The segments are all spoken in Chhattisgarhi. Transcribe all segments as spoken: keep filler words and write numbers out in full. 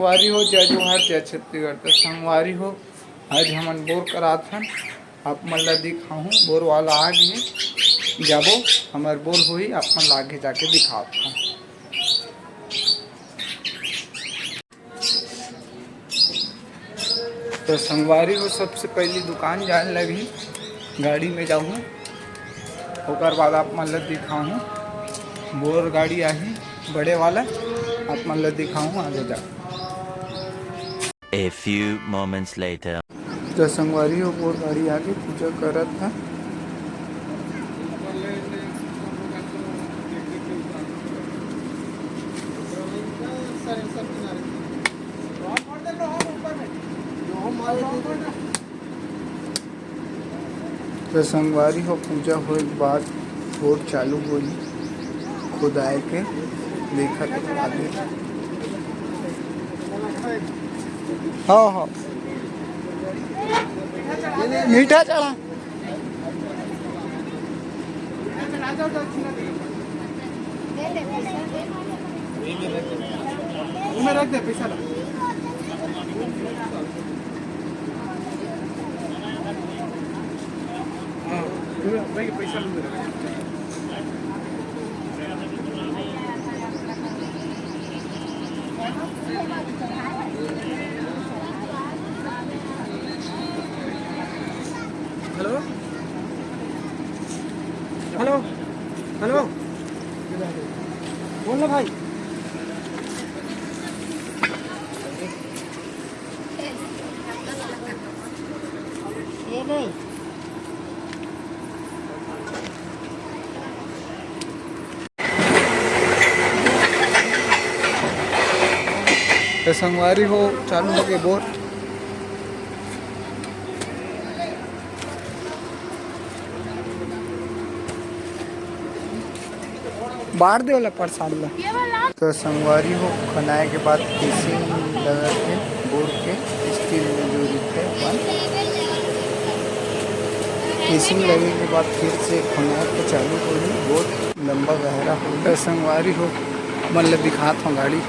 संगवारी हो, जय जोहार, जय छत्तीसगढ़। तो संगवारी हो, आज हमन बोर करात हन, आप मन ला दिखाहूँ। बोर वाला आ गे, जाबो, हमर बोर होही, आप मन ला आगे जाके दिखात हन। तो संगवारी हो, सबसे पहली दुकान जाए लगही, गाड़ी में जाहूँ, ओकर बाद आप मन ला दिखाहूँ। बोर गाड़ी आही बड़े वाला, आप मन ला दिखाहूँ आगे जा। A few moments later. तो संगवारी हो, बोर गाड़ी आगे पूजा करत हे। तो संगवारी हो, पूजा होए के बाद बोर चालू होही खुदाए के, देखत आगे। हाँ, हाँ। मीठा चढ़ा। हेलो, हेलो, हेलो, बोल ना भाई। तो संगवारी हो, चालू हो गए बोर। बांट दे वाला प्रसाद ला। तो संगवारी हो, खनाए के बाद केसिंग लगत हे बोर के, स्टील में जो रहिथे अपन। केसिंग लगे के बाद फिर से खनाए के चालू होही बोर। लंबा गहरा हो। तो संगवारी हो, मन ल दिखात हव गाड़ी।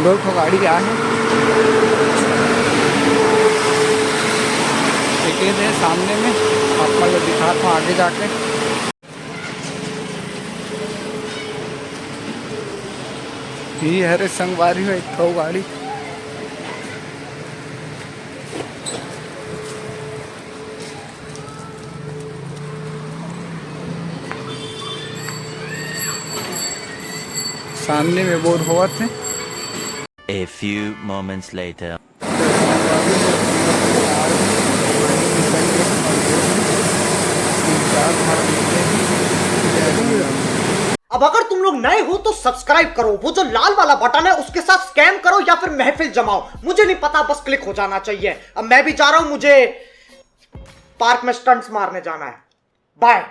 दो ठो गाड़ी आए हे, एक हे सामने में, आप मन ल दिखात हव आगे जाके। ये हरे संगवारी हो एक ठो गाड़ी। सामने में बोर होवत हे। A few moments later. अब अगर तुम लोग नए हो तो सब्सक्राइब करो, वो जो लाल वाला बटन है उसके साथ स्कैम करो या फिर महफिल जमाओ, मुझे नहीं पता, बस क्लिक हो जाना चाहिए। अब मैं भी जा रहा हूँ, मुझे पार्क में स्टंट्स मारने जाना है। बाय।